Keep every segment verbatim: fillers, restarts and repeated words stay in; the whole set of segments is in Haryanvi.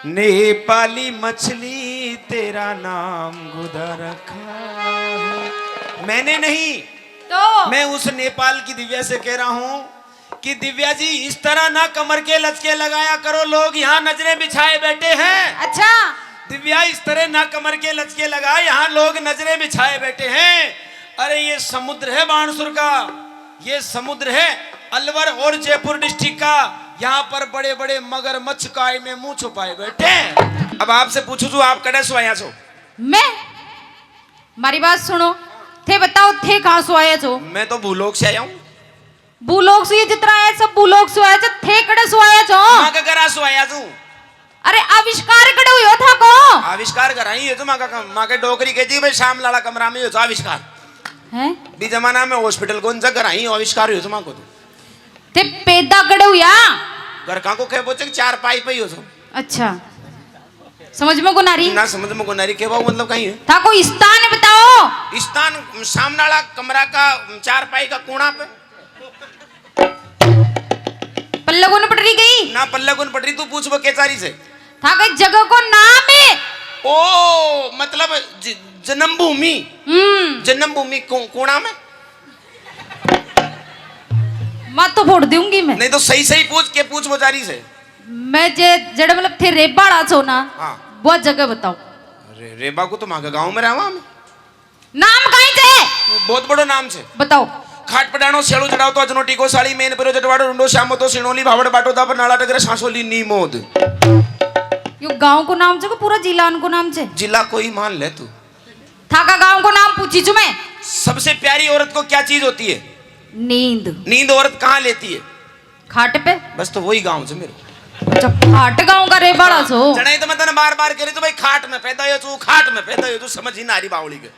नेपाली मछली तेरा नाम गुदा रखा है। मैंने नहीं, तो मैं उस नेपाल की दिव्या से कह रहा हूँ कि दिव्या जी, इस तरह ना कमर के लचके लगाया करो, लोग यहाँ नजरें बिछाए बैठे हैं। अच्छा। दिव्या, इस तरह ना कमर के लचके लगा, यहाँ लोग नजरें बिछाए बैठे हैं। अरे, ये समुद्र है बाणसुर का, ये समुद्र है अलवर और जयपुर डिस्ट्रिक्ट का। यहाँ पर बड़े बड़े मगरमच्छ काय में मुंह छुपाए बैठे हैं। अब आपसे पूछूं, जो आप कड़े सो आया सो? मैं? मारी बात सुनो, थे बताओ, थे कहाँ सो आया सो? मैं तो भूलोक से आया हूँ। भूलोक से ये जितना आया, सब भूलोक से आया सो, थे कड़े सो आया सो? माँ के घरा सो आया सो। अरे, आविष्कार कड़े हुयो था को? आविष्कार करा ही हो तो माँ का कम, माँ के डोकरी कहती भाई, शाम लाला कमरा में हो तो आविष्कार। हैं? भी जमाना में हॉस्पिटल कौन सा, घर ही आविष्कार हो तो माँ को तो। ते पैदा कड़े हुया? घर का को कह बोचे, चार पाई पे ही हो तो। अच्छा, समझ में को नारी? ना समझ में को नारी, के बाबू मतलब कहीं है? था को स्थान बताओ। स्थान सामने वाला कमरा का चार पाई का कोना पे। पल्ले कौन पड़ रही गई? ना पल्ले कौन पड़ रही, तू पूछ वो के चारी से। था के जगह को नाम है। ओ, मतलब ज-, जन्मभूमि। हम्म। जन्मभूमि को-, कोना में? माँ तो फोड़ दूंगी मैं। नहीं तो सही सही पूछ के पूछ वो चारी से। मैं जे, जड़े मतलब थे रेबाड़ा छो ना, हाँ। वो जगह बताओ। अरे, रेबा को तो माँ के गाँव में रहवा हम। नाम कहीं से? बहुत बड़ो नाम से। बताओ। खाट पडानो, स्यालू चढ़ाओ तो अजनोटी को साली, मेन परो जटवाड़ो, डुंडो श्यामो तो सिणोली, भावड़ बाटो दा पर नाला टगरे सांसोली नीमोद। यो गांव को नाम छे को पूरा जिला को नाम छे? जिला कोई मान ले तू। थाका गांव को नाम पूछी छू मैं। सबसे प्यारी औरत को क्या चीज होती है? नींद। नींद औरत कहाँ लेती है? खाट पे। बस तो वही गांव छे मेरो। अच्छा, खाट गांव का रे बड़ा सो। जनाई तो मैं तने बार बार कह रही तू भाई, खाट में पैदा हो तू, खाट में पैदा हो तू, समझ ही ना आ रही बावली के।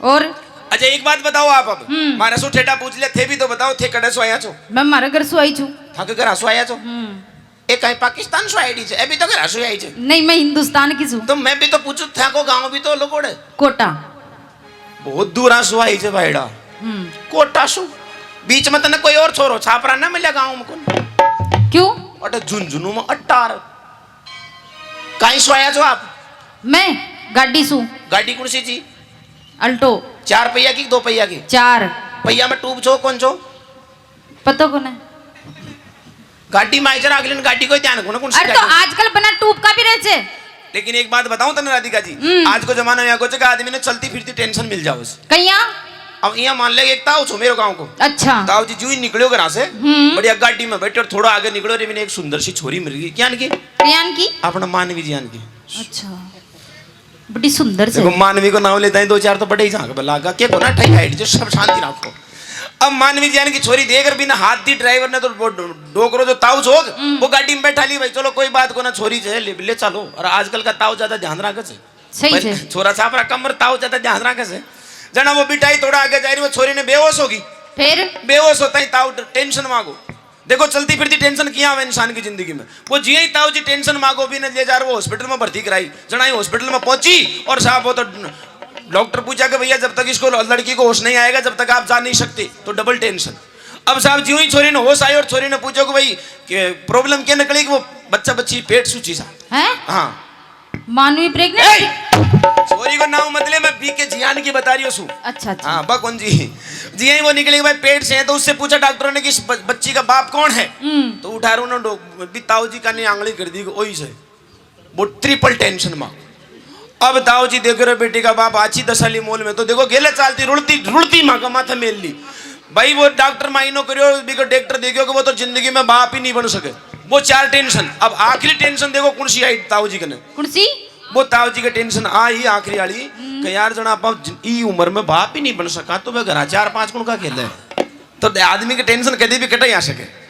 और? अच्छा, एक बात बताओ आप अब। हम्म। मारे सो ठेठा पूछ लिया, थे भी तो बताओ, थे कड़े सो आया छो? मैं मारे घर सो आई छू। थाके घर सो आया छो? हम्म। एक कहीं पाकिस्तान सो आईडी छे, अभी तो घर सो आई छे। नहीं, मैं हिंदुस्तान की छू। तो मैं भी तो पूछू, थाको गांव भी तो लोगोड़े। कोटा। बहुत दूर सो आई छे भाईड़ा। हम्म। कोटा सो। बीच में तने कोई और छोरो छापरा ना मिले गांव में कौन? क्यों? अटे झुंझुनू में अट्ठार। कहीं सो आया छो आप? मैं गाड़ी सू। गाड़ी कौन सी जी? अल्टो। चार पहिया की, दो पहिया की? चार। पहिया में ट्यूब छो, कौन छो? पता को ना। गाड़ी में आई जरा अगले ने गाड़ी को ध्यान को ना, कौन सी अरे तो गाड़ी? आजकल बना ट्यूब का भी रहे छे। लेकिन एक बात बताऊं तने राधिका जी, हम्म। आज को जमाना में को जगह आदमी ने चलती फिरती टेंशन मिल जाओ। कहिया? अब यहाँ मान ले, एक ताऊ छो मेरो गांव को। अच्छा। ताऊ जी जू ही निकलो घर से, हम्म। बढ़िया गाड़ी में बैठे और थोड़ा आगे निकलो रे, मैंने एक सुंदर सी छोरी मिल गई। क्या की? क्या की? अपना मानवी जी आन की। अच्छा, बड़ी सुंदर से। देखो, मानवी को नाम लेता है, दो चार तो बड़े ही झांक बला का, के को ना ठाई हाइट जो सब शांति रखो। अब मानवी जी आन की छोरी देख कर बिना हाथ दी ड्राइवर ने तो वो डो-, डोकरो जो ताऊ छोक, हम्म। वो गाड़ी में बैठा ली भाई, चलो कोई बात को ना, छोरी जे ले, ले चलो। और आजकल का ताऊ ज्यादा ध्यान रखे से। सही भाई, से। छोरा छापरा कमर ताऊ ज्यादा ध्यान रखे से। जना वो बिठाई थोड़ा आगे जा रही, वो छोरी ने बेहोश होगी। फिर? बेहोश होता ही ताऊ टेंशन मांगो। देखो, चलती फिरती टेंशन किया हुआ इंसान की जिंदगी में। वो जिया ही ताऊ जी टेंशन मांगो भी न ले जा रहे, वो हॉस्पिटल में भर्ती कराई। जना ही हॉस्पिटल में पहुंची और साहब वो तो डॉक्टर पूछा कि भैया, जब तक इसको, लड़की को होश नहीं आएगा, जब तक आप जा नहीं सकते, तो डबल टेंशन। अब साहब जियों ही छोरी ने होश आई और छोरी ने पूछो कि भाई, के प्रॉब्लम क्या निकली कि वो बच्चा बच्ची पेट सूची सा। हैं? हाँ। मानवी प्रेग्नेंट? ए! छोरी को नाम मत ले, मैं बीके जियान की बता रही हूँ सू। अच्छा, अच्छा। हाँ, बा कौन जी? जिया ही वो निकली कि भाई पेट से है, तो उससे पूछा डॉक्टरों ने कि इस ब-, बच्ची का बाप कौन है? हम्म। तो उठा रहे उन्होंने डो-, भी ताऊ जी का ने आंगली कर दी कि ओही से। वो ट्रिपल टेंशन माँ। अब ताऊ जी देखो रे, बेटी का बाप आछी दसाली मोल में, तो देखो गेले चालती रुलती रुलती माँ का माथा मेल ली। भाई वो डॉक्टर मायनो करियो, बिको डॉक्टर देखियो कि वो तो जिंदगी में बाप ही नहीं बन सके। वो चार टेंशन। अब आखिरी टेंशन देखो कौन सी आई ताऊ जी कने। कौन सी? वो ताऊ जी के टेंशन आई आखिरी वाली, हम्म। कि यार जना आप ज-, ई उम्र में बाप ही नहीं बन सका, तो वह घरा चार पांच कुण का खेले। तो आदमी की टेंशन कभी भी कटे ही आ सके।